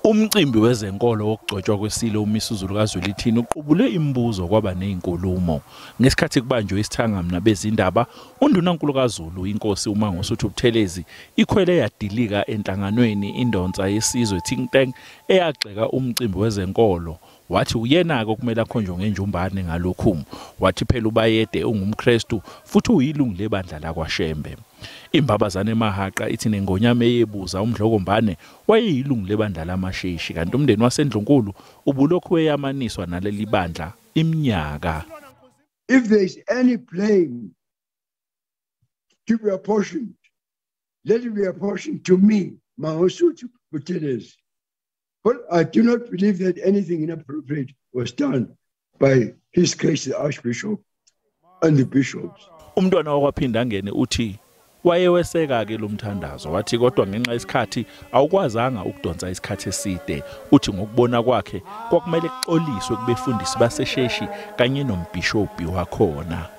Umcimbi wezenkolo wokugcotshwa kweSilo uMisuzulu kaZwelithini uqubule imibuzo kwaba nezinkulumo. Ngesikhathi kubanjwe isithangami nabezindaba, uNdunankulu kaZulu inkosi uMangosuthu Buthelezi ikhwele yadilika enhlanganweni Indonsa Yesizwe Think Tank eyagxeka umcimbi wezenkolo. Wathi uyena-ke okumele akhonjwe ngenjumbane ngalokhu. Wathi phela uBayede ungumKristu futhi uyilungu lebandla lakwaShembe. Imbabazane emahaqa ithi nengonyama eyebuza uMdlokombane wayeyilungu lebandla lamaSheshi, kanti umndeni waseNdlunkulu ubulokhu weyamaniswa naleli bandla iminyaka. If there is any blame to be apportioned, let it be apportioned to me, Mangosuthu Buthelezi. But I do not believe that anything inappropriate was done by His Grace the Archbishop and the bishops. Umntwana wakwaPhindangene uthi wayeweseka-ke lo mthandazo, wathi kodwa ngenxa yesikhathi awukwazanga ukudonsa isikhathi eside. Uthi ngokubona kwakhe kwakumele kuxoliswe kubefundisi baseSheshi kanye nombhishobhi wakhona.